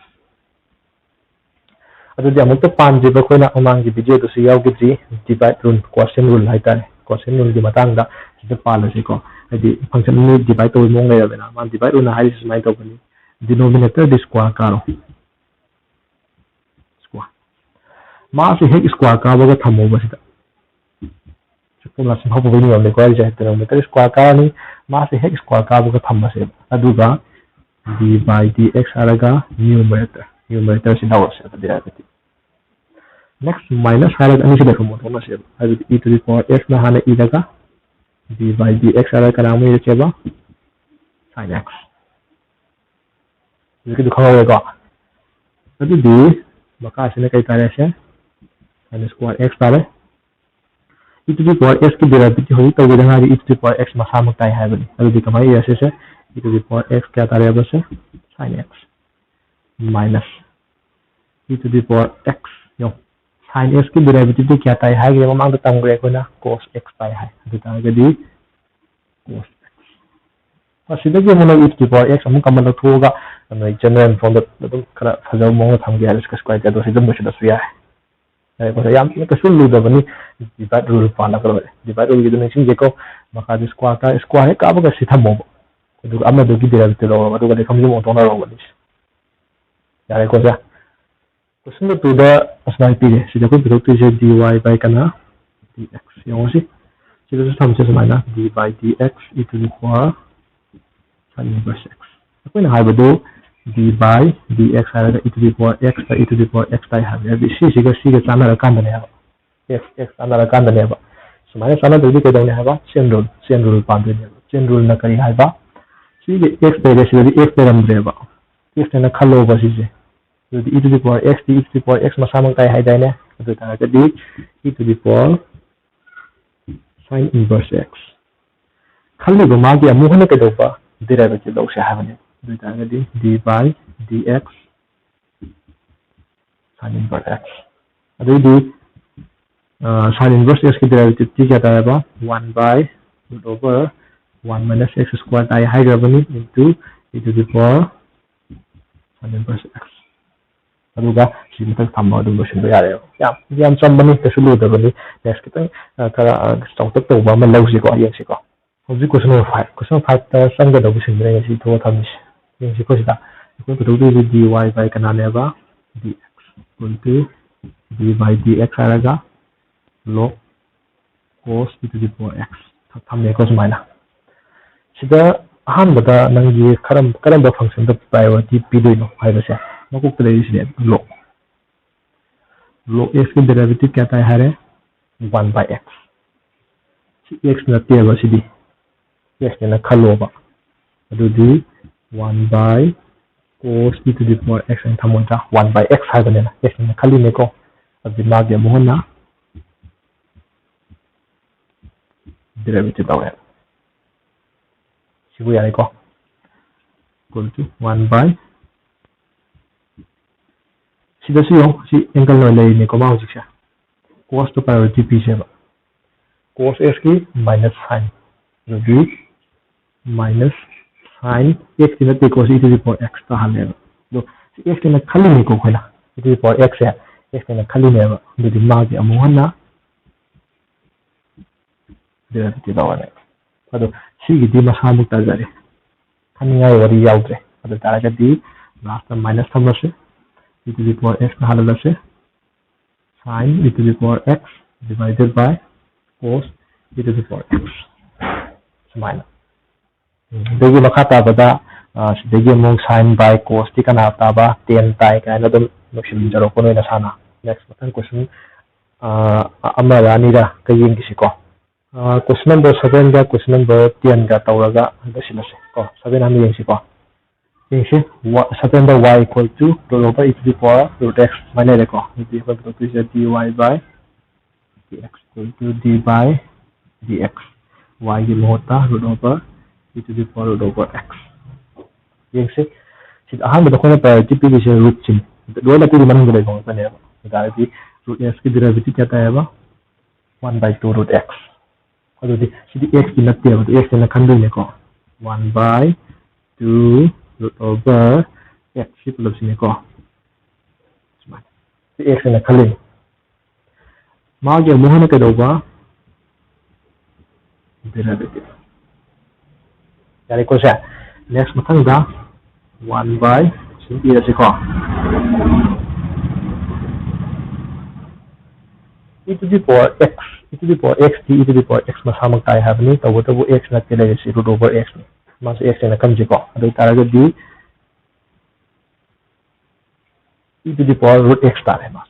ꯑꯗꯨꯗꯤ ꯑꯃꯨꯛꯇ ꯄꯥꯟꯗ꯭ꯔꯤꯕ ꯑꯩꯈꯣꯏꯅ ꯃꯃꯥꯡꯒꯤ video ꯗꯁꯨ ꯌꯥꯎꯈꯤꯗ꯭ꯔꯤ, divide rule, quotient rule ꯍꯥꯏꯇꯥꯔꯦ, quotient rule ꯒꯤ ꯃꯇꯥꯡꯗ ꯁꯤꯗ ꯄꯥꯜꯂꯁꯤꯀꯣ꯫ ꯍꯥꯏꯗꯤ function ꯑꯅꯤ divide ꯇꯧꯕꯒꯤ ꯃꯑꯣꯡ ꯂꯩꯔꯕꯅꯤꯅ, ꯃꯥ divide rule ꯅ ꯍꯥꯏꯔꯤꯁꯤ ꯁꯨꯃꯥꯏꯅ ꯇꯧꯕꯅꯤ, denominator ꯗꯤ square ꯀꯥꯔꯣ, square꯫ ꯃꯥꯁꯦ ꯍꯦꯛ square ꯀꯥꯕꯒ ꯊꯝꯃꯣꯕ ꯁꯤꯗ꯫ Formula ꯁꯨꯝ ꯍꯧꯕꯒꯤ ꯅꯤꯌꯣꯝꯅꯤꯀꯣ ꯍꯥꯏꯁꯦ, denominator square ꯀꯥꯔꯅꯤ, ꯃꯥꯁꯦ ꯍꯦꯛ square ꯀꯥꯕꯒ ꯊꯝꯃꯁꯦꯕ꯫ ꯑꯗꯨꯒ d by dx ꯍꯥꯏꯔꯒ numerator, numerator ꯁꯤ ꯂꯧꯔꯁꯦ ꯑꯗꯨꯗꯤ ꯍꯥꯏꯕꯗꯤ꯫ Next minus ꯍꯥꯏꯔꯒ ꯑꯅꯤꯁꯤꯗ ꯁꯨꯝ ꯑꯣꯟꯊꯣꯛꯅꯁꯦꯕ꯫ ꯍꯥꯏꯕꯗꯤ e to the power x ꯅ ꯍꯥꯟꯅ ꯏꯔꯒ d by dx ꯍꯥꯏꯔꯒ ꯀꯅꯥꯃꯨꯛ ꯏꯔꯛꯀꯦꯕ? Sin x꯫ ꯍꯧꯖꯤꯛꯀꯤꯗꯨ ꯈꯪꯍꯧꯔꯦꯀꯣ? ꯑꯗꯨꯗꯤ ꯃꯈꯥꯁꯤꯅ ꯀꯩ ꯇꯥꯔꯦ ꯁꯦ? Sin square x ꯇꯥꯔꯦ꯫ E to the power x ꯀꯤ derivative ꯍꯧꯖꯤꯛ ꯇꯧꯕꯗ ꯉꯥꯏꯔꯤ, e to the power x ꯃꯁꯥꯃꯛ ꯇꯥꯏ ꯍꯥꯏꯕꯅꯤ꯫ ꯑꯗꯨꯗꯤ ꯀꯃꯥꯏꯅ ꯏꯔꯁꯦ ꯁꯦ? E to the power x ꯀꯌꯥ ꯇꯥꯔꯦꯕ ꯁꯦ? Sin x minus e to the power x ꯌꯦꯡꯉꯨ, Sine x ꯀꯤ derivative ꯗꯤ ꯀꯌꯥ ꯇꯥꯏ ꯍꯥꯏꯈ꯭ꯔꯦ? ꯃꯃꯥꯡꯗ ꯇꯝꯈ꯭ꯔꯦ ꯑꯩꯈꯣꯏꯅ, cos x ꯇꯥꯏ ꯍꯥꯏ꯫ ꯑꯗꯨ ꯇꯥꯔꯒꯗꯤ cos x, ꯃꯁꯤꯗꯒꯤ ꯑꯃꯨꯛ e to the power x ꯑꯃꯨꯛ ꯑꯃ ꯂꯧꯊꯣꯛꯑꯒ ꯅꯣꯏ general ꯐꯣꯝꯗ ꯑꯗꯨꯝ ꯈꯔ ꯐꯖꯕ ꯃꯑꯣꯡꯗ ꯊꯝꯒꯦ ꯍꯥꯏꯔꯁꯨ ꯀꯩꯁꯨ ꯀꯥꯏꯗꯦ, ꯑꯗꯣ ꯁꯤꯗ ꯂꯣꯏꯁꯤꯜꯂꯁꯨ ꯌꯥꯏ꯫ ꯌꯥꯔꯦꯀꯣ? ꯌꯥꯝ ꯀꯩꯁꯨ ꯂꯨꯗꯕꯅꯤ, divide rule ꯄꯥꯜꯂꯒ ꯂꯣꯏꯔꯦ꯫ Divide rule ꯒꯤꯗꯣ ꯅꯤꯡꯁꯤꯡꯒꯦꯀꯣ, ꯃꯈꯥꯗꯤ square ꯀꯥ, square ꯍꯦꯛ ꯀꯥꯕꯒ ꯁꯤ ꯊꯝꯃꯣꯕ, ꯑꯗꯨꯒ ꯑꯃꯗꯨꯒꯤ derivative ꯂꯧꯔꯣꯕ, ꯑꯗꯨꯒ ꯂꯩꯐꯝꯁꯤꯗ ꯑꯃꯨꯛ ꯑꯣꯟꯊꯣꯛꯅꯔꯣꯕ ꯑꯅꯤꯁꯦ꯫ ꯌꯥꯔꯦꯀꯣ ꯑꯣꯖꯥ? Question two ꯗ ꯑꯁꯨꯃꯥꯏꯅ ꯄꯤꯔꯦ꯫ ꯁꯤꯗ ꯑꯩꯈꯣꯏ ꯄꯨꯊꯣꯛꯇꯣꯏꯁꯦ dy by ꯀꯅꯥ? Dx꯫ ꯌꯦꯡꯉꯣ ꯁꯤ꯫ ꯁꯤꯗꯁꯨ ꯊꯝꯁꯦ ꯁꯨꯃꯥꯏꯅ, d by dx e to the power sine inverse x꯫ ꯑꯩꯈꯣꯏꯅ ꯍꯥꯏꯕꯗꯨ d by dx ꯍꯥꯏꯔꯒ e to the power x ꯇ e to the power x ꯇꯥꯏ ꯍꯥꯏꯕꯅꯦ꯫ ꯑꯗꯨꯗꯤ ꯁꯤꯁꯤꯒ ꯁꯤꯒ ꯆꯥꯟꯅꯔꯀꯥꯟꯗꯅꯦ ꯍꯥꯏꯕ꯫ X, x ꯆꯥꯟꯅꯔꯀꯥꯟꯗꯅꯦꯕ꯫ ꯁꯨꯃꯥꯏꯅ ꯆꯥꯟꯅꯗ꯭ꯔꯗꯤ ꯀꯩꯗꯧꯅꯤ ꯍꯥꯏꯕ? Chain rule, chain rule ꯄꯥꯟꯗꯣꯏꯅꯦꯕ꯫ Chain rule ꯅ ꯀꯔꯤ ꯍꯥꯏꯕ? ꯁꯤꯒꯤ x ꯂꯩꯔꯦ, ꯁꯤꯗꯗꯤ x ꯂꯩꯔꯝꯗ꯭ꯔꯦꯕ꯫ X ꯅꯦꯅ ꯈꯜꯂꯣꯕ ꯁꯤꯁꯦ꯫ ꯑꯗꯨꯗꯤ e to the power x D e to the power x ꯃꯁꯥꯃꯛ ꯇꯥꯏ ꯍꯥꯏꯗꯥꯏꯅꯦ? ꯑꯗꯨ ꯑꯣꯏꯇꯥꯔꯒꯗꯤ e to the power sine inverse x꯫ ꯈꯜꯂꯤꯕ ꯃꯥꯒꯤ ꯑꯃꯨꯛ ꯍꯟꯅ ꯀꯩꯗꯧꯕ? Derivative ꯂꯧꯁꯦ ꯍꯥꯏꯕꯅꯦ꯫ ꯑꯗꯨ ꯑꯣꯏꯇꯥꯔꯒꯗꯤ d by dx sine inverse x꯫ ꯑꯗꯨꯏꯗꯤ, ꯑ, sine inverse x ꯀꯤ derivative ꯇꯤ ꯀꯌꯥ ꯇꯥꯔꯦꯕ? One by root over one minus x square ꯇꯥꯏ ꯍꯥꯏꯈ꯭ꯔꯕꯅꯤ, into e to the power sine inverse x꯫ ꯑꯗꯨꯒ ꯁꯤ ꯃꯊꯛ ꯊꯝꯃꯒ ꯑꯗꯨꯝ ꯂꯣꯏꯁꯤꯟꯕ ꯌꯥꯔꯦꯕ꯫ ꯌꯥꯝ, ꯌꯥꯝ ꯆꯝꯕꯅꯤ, ꯀꯩꯁꯨ ꯂꯨꯗꯕꯅꯤ꯫ Next ꯈꯤꯇꯪ, ꯑ, ꯈꯔ, ꯑ, ꯆꯥꯎꯇꯛ ꯇꯧꯕ ꯑꯃ ꯂꯧꯁꯤꯀꯣ, ꯌꯦꯡꯁꯤꯀꯣ꯫ ꯍꯧꯖꯤꯛ question number five꯫ Question five ꯇ ꯆꯪꯒꯗꯧꯕꯁꯤꯡꯗꯨꯅ ꯑꯩ ꯉꯁꯤ ꯊꯣꯛꯑ ꯊꯝꯃꯤꯁꯦ꯫ ꯌꯦꯡꯁꯤꯀꯣ ꯁꯤꯗ꯫ ꯑꯩꯈꯣꯏ ꯄꯨꯊꯣꯛꯇꯣꯏꯁꯦ dy by ꯀꯅꯥꯅꯦꯕ? Dx equal to d by dx ꯍꯥꯏꯔꯒ log cos e to the power x ꯊꯝꯃꯦꯀꯣ ꯁꯨꯃꯥꯏꯅ꯫ ꯁꯤꯗ ꯑꯍꯥꯟꯕꯗ ꯅꯪꯒꯤ ꯀꯔꯝ-, ꯀꯔꯝꯕ function ꯗ priority ꯄꯤꯗꯣꯏꯅꯣ ꯍꯥꯏꯕꯁꯦ ꯃꯀꯣꯛꯇ ꯂꯩꯔꯤꯁꯤꯅꯦ, log꯫ Log x ꯀꯤ derivative ꯀꯌꯥ ꯇꯥꯏ ꯍꯥꯏꯔꯦ? One by x꯫ ꯁꯤ x ꯅꯠꯇꯦꯕ ꯁꯤꯗꯤ, x ꯅꯦꯅ ꯈꯜꯂꯣꯕ꯫ ꯑꯗꯨꯗꯤ one by cos e to the power x ꯍꯥꯏꯅ ꯊꯝꯃꯣꯏꯗ꯭ꯔꯥ? One by x ꯍꯥꯏꯕꯅꯤꯅ x ꯅꯦꯅ ꯈꯜꯂꯤꯅꯦꯀꯣ꯫ ꯑꯗꯨꯗꯤ ꯃꯥꯒꯤ ꯑꯃꯨꯛ ꯍꯟꯅ derivative ꯂꯧꯋꯦ꯫ ꯁꯤꯕꯨ ꯌꯥꯔꯦꯀꯣ? Equal to one by ꯁꯤꯗꯁꯨ ꯌꯦꯡꯉꯣ, ꯁꯤ angle ꯑꯣꯏꯅ ꯂꯩꯔꯤꯅꯤꯀꯣ, ꯃꯥ ꯍꯧꯖꯤꯛꯁꯦ꯫ Cos ꯇꯣ priority ꯄꯤꯁꯦꯕ꯫ Cos x ꯀꯤ minus sign, ꯑꯗꯨꯗꯤ minus sign x ꯇꯤ ꯅꯠꯇꯦꯀꯣ, ꯁꯤ e to the power x ꯇꯥꯍꯜꯂꯦꯕ꯫ ꯑꯗꯣ ꯁꯤ x ꯅ ꯈꯜꯂꯤꯅꯤꯀꯣ ꯑꯩꯈꯣꯏꯅ, e to the power x say x ꯅ ꯈꯜꯂꯤꯅꯦꯕ꯫ ꯑꯗꯨꯗꯤ ꯃꯥꯒꯤ ꯑꯃꯨꯛ ꯍꯟꯅ derivative ꯂꯧꯔꯅꯦꯕ꯫ ꯑꯗꯣ ꯁꯤꯒꯤꯗꯤ ꯃꯁꯥꯃꯨꯛ ꯇꯥꯖꯔꯦ, ꯈꯟꯅꯤꯡꯉꯥꯏ ꯋꯥꯔꯤ ꯌꯥꯎꯗ꯭ꯔꯦ꯫ ꯑꯗꯨ ꯇꯥꯔꯒꯗꯤ last ꯇ minus ꯊꯝꯃꯁꯤ, e to the power x ꯇꯥꯍꯜꯂꯁꯤ, sin e to the power x divided by cos e to the power x, ꯁꯨꯃꯥꯏꯅ꯫ ꯎꯝ, ꯑꯗꯒꯤ ꯃꯈꯥ ꯇꯥꯕꯗ, ꯑ, ꯁꯤꯗꯒꯤ ꯑꯃꯨꯛ sin by cos ꯇꯤ ꯀꯅꯥ ꯇꯥꯕ? Tan ꯇꯥꯏ ꯀꯥꯏꯅ ꯑꯗꯨꯝ ꯂꯣꯏꯁꯤꯟꯖꯔꯛꯄ ꯅꯣꯏ ꯅꯁꯥꯅ꯫ Next, ꯃꯊꯪ question, ꯑ, ꯑꯃꯔ ꯑꯅꯤꯔ ꯀ ꯌꯦꯡꯈꯤꯁꯤꯀꯣ꯫ ꯑ, question number seven ꯒ question number ten ꯒ ꯇꯧꯔꯒ ꯂꯣꯏꯁꯤꯜꯂꯁꯤ ꯀꯣ꯫ Seven ꯍꯥꯟꯅ ꯌꯦꯡꯁꯤꯀꯣ꯫ ꯌꯦꯡꯁꯤ, ꯋꯥ-, seven the y equal to root over e to the power root x ꯁꯨꯃꯥꯏꯅ ꯂꯩꯔꯦꯀꯣ꯫ ꯑꯗꯨꯗꯤ ꯑꯩꯈꯣꯏ ꯄꯨꯊꯣꯛꯇꯣꯏꯁꯦ dy by dx equal to d by dx, y ꯒꯤ ꯃꯍꯨꯠꯇ root over e to the power root over x꯫ ꯌꯦꯡꯁꯤ, ꯁꯤꯗ ꯑꯍꯥꯟꯕꯗ ꯑꯩꯈꯣꯏꯅ priority ꯄꯤꯔꯤꯁꯦ root ꯁꯤꯅꯤ꯫ ꯂꯣꯏꯅ ꯑꯩꯈꯣꯏꯒꯤ ꯃꯅꯨꯡꯗ ꯂꯩꯕ ꯉꯥꯛꯇꯅꯦꯕ꯫ ꯑꯗꯨ ꯇꯥꯔꯗꯤ root x ꯀꯤ derivative ꯀꯌꯥ ꯇꯥꯏꯌꯦꯕ? One by two root x꯫ ꯑꯗꯨꯗꯤ ꯁꯤꯗꯤ x ꯀꯤ ꯅꯠꯇꯦꯕ, ꯑꯗꯨ x ꯅ ꯈꯟꯗꯣꯏꯅꯦꯀꯣ꯫ One by two root over x ꯁꯤ ꯄꯨꯂꯞꯁꯤꯅꯦꯀꯣ꯫ ꯁꯨꯃꯥꯏꯅ꯫ ꯁꯤ x ꯅ ꯈꯜꯂꯤꯅꯦ꯫ ꯃꯥꯒꯤ ꯑꯃꯨꯛ ꯍꯟꯅ ꯀꯩꯗꯧꯕ? Derivative꯫ ꯌꯥꯔꯦꯀꯣ ꯁꯦ? Next, ꯃꯊꯪꯗ one by ꯁꯨꯝ ꯏꯔꯁꯤꯀꯣ꯫ E to the power x, e to the power x T e to the power x ꯃꯁꯥꯃꯛ ꯇꯥꯏ ꯍꯥꯏꯕꯅꯤ, ꯇꯧꯕꯇꯕꯨ x ꯅꯠꯇꯦ ꯂꯩꯔꯤꯁꯤ, root over x ꯅꯤ꯫ ꯃꯥꯁꯦ x ꯅ ꯈꯟꯁꯤꯀꯣ꯫ ꯑꯗꯨ ꯑꯣꯏ ꯇꯥꯔꯒꯗꯤ e to the power root x ꯇꯥꯔꯦ ꯃꯥꯁꯦ꯫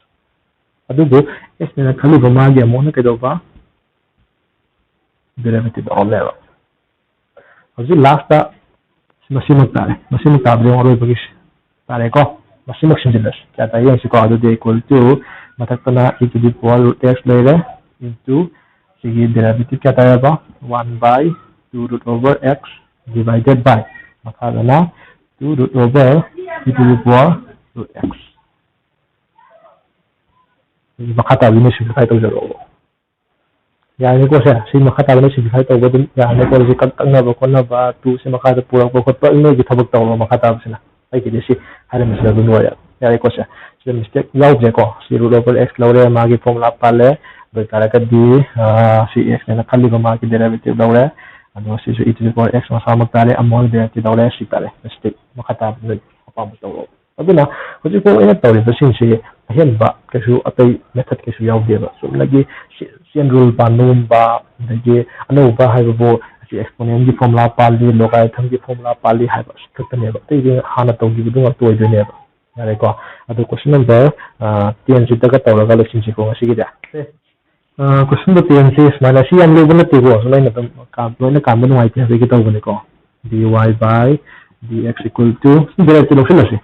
ꯑꯗꯨꯕꯨ x ꯅ ꯈꯜꯂꯤꯕ ꯃꯥꯒꯤ ꯑꯃꯨꯛ ꯍꯟꯅ ꯀꯩꯗꯧꯕ? Derivative ꯂꯧꯔꯝꯃꯦꯕ꯫ ꯍꯧꯖꯤꯛ last ꯇ ꯃꯁꯤꯃꯛ ꯇꯥꯔꯦ꯫ ꯃꯁꯤꯃꯛ ꯇꯥꯕꯗꯤ ꯑꯃꯨꯛ ꯑꯔꯣꯏꯕꯒꯤ ꯇꯥꯔꯦꯀꯣ꯫ ꯃꯁꯤꯃꯛ ꯁꯤꯟꯖꯤꯜꯂꯁꯤ꯫ ꯀꯌꯥ ꯇꯥꯏ ꯌꯦꯡꯁꯤꯀꯣ꯫ ꯑꯗꯨꯗꯤ equal to ꯃꯊꯛꯇꯅ e to the power root x ꯂꯩꯔꯦ, into ꯁꯤꯒꯤ derivative ꯀꯌꯥ ꯇꯥꯏꯌꯦꯕ? One by two root over x divided by ꯃꯈꯥꯗꯅ two root over e to the power root x꯫ ꯃꯈꯥ ꯇꯥꯕꯗꯨꯅ ꯁꯤꯝꯄ꯭ꯂꯤꯐꯥꯏ ꯇꯧꯖꯔꯛꯑꯣ꯫ ꯌꯥꯔꯅꯤꯀꯣ ꯁꯦ? ꯁꯤ ꯃꯈꯥ ꯇꯥꯕꯅ ꯁꯤꯝꯄ꯭ꯂꯤꯐꯥꯏ ꯇꯧꯕ ꯑꯗꯨꯝ ꯌꯥꯔꯅꯤꯀꯣ꯫ ꯁꯤ ꯀꯛ-, ꯀꯛꯅꯕ ꯈꯣꯠꯅꯕ, ꯇꯨ ꯁꯤ ꯃꯈꯥꯗ ꯄꯨꯔꯛꯄ ꯈꯣꯠꯄ ꯅꯣꯏꯒꯤ ꯊꯕꯛ ꯇꯧꯔꯣ ꯃꯈꯥ ꯇꯥꯕꯁꯤꯅ꯫ ꯑꯩꯒꯤꯗꯤ ꯁꯤ ꯍꯥꯏꯔꯝꯃꯤꯁꯤꯗ ꯑꯗꯨꯝ ꯂꯣꯏꯔꯦ꯫ ꯌꯥꯔꯦꯀꯣ ꯁꯦ? ꯁꯤꯗ ꯃꯤꯁꯇꯦꯛ ꯌꯥꯎꯗ꯭ꯔꯦꯀꯣ꯫ ꯁꯤ root over x ꯂꯧꯔꯦ, ꯃꯥꯒꯤ ꯐꯣꯔꯃꯨꯂꯥ ꯄꯥꯜꯂꯦ꯫ ꯑꯗꯨ ꯑꯣꯏꯇꯥꯔꯒꯗꯤ, ꯑ, ꯁꯤ x ꯅꯦꯅ ꯈꯜꯂꯤꯕ ꯃꯥꯒꯤ derivative ꯂꯧꯔꯦ꯫ ꯑꯗꯨꯒ ꯁꯤꯁꯨ e to the power x ꯃꯁꯥꯃꯛ ꯇꯥꯔꯦ, ꯑꯃꯨꯛ derivative ꯂꯧꯔꯦ꯫ ꯁꯤ ꯇꯥꯔꯦ ꯃꯤꯁꯇꯦꯛ꯫ ꯃꯈꯥ ꯇꯥꯕꯗ ꯅꯣꯏ ꯑꯄꯥꯝꯕ ꯇꯧꯔꯣ꯫ ꯑꯗꯨꯅ ꯍꯧꯖꯤꯛ ꯐꯥꯎ ꯑꯩꯅ ꯇꯧꯔꯤꯕꯁꯤꯡꯁꯤ ꯑꯍꯦꯟꯕ ꯀꯩꯁꯨ ꯑꯇꯩ method ꯀꯩꯁꯨ ꯌꯥꯎꯗꯦꯕ꯫ ꯆꯨꯝꯅꯒꯤ ꯆꯦ-, chain rule ꯄꯥꯟꯕꯒꯨꯝꯕ, ꯑꯗꯒꯤ ꯑꯅꯧꯕ ꯍꯥꯏꯕꯕꯨ ꯑꯁꯤ exponent ꯀꯤ ꯐꯣꯔꯃꯨꯂꯥ ꯄꯥꯜꯂꯤ, logarithm ꯒꯤ ꯐꯣꯔꯃꯨꯂꯥ ꯄꯥꯜꯂꯤ ꯍꯥꯏꯕ ꯑꯁꯤ ꯈꯛꯇꯅꯦꯕ꯫ ꯑꯇꯩꯗꯤ ꯍꯥꯟꯅ ꯇꯧꯈꯤꯕꯗꯨ ꯉꯥꯛꯇ ꯑꯣꯏꯗꯣꯏꯅꯦꯕ꯫ ꯌꯥꯔꯦꯀꯣ? ꯑꯗꯨ question number, ꯑ, ten ꯁꯤꯗꯒ ꯇꯧꯔꯒ ꯂꯣꯏꯁꯤꯟꯁꯤꯀꯣ ꯉꯁꯤꯒꯤꯗꯤ꯫ ꯑ, question number ten ꯁꯤ ꯁꯨꯃꯥꯏꯅ, ꯁꯤ ꯌꯥꯝ ꯂꯨꯕ ꯅꯠꯇꯦꯀꯣ, ꯁꯨꯝ ꯑꯩꯅ ꯑꯗꯨꯝ ꯀꯥ-, ꯂꯣꯏꯅ ꯀꯥꯟꯕ ꯅꯨꯡꯉꯥꯏꯇꯦ ꯍꯥꯏꯕꯒꯤ ꯇꯧꯕꯅꯤꯀꯣ꯫ Dy by dx equal to, ꯁꯤ derivative ꯂꯧꯁꯤꯜꯂꯁꯤ꯫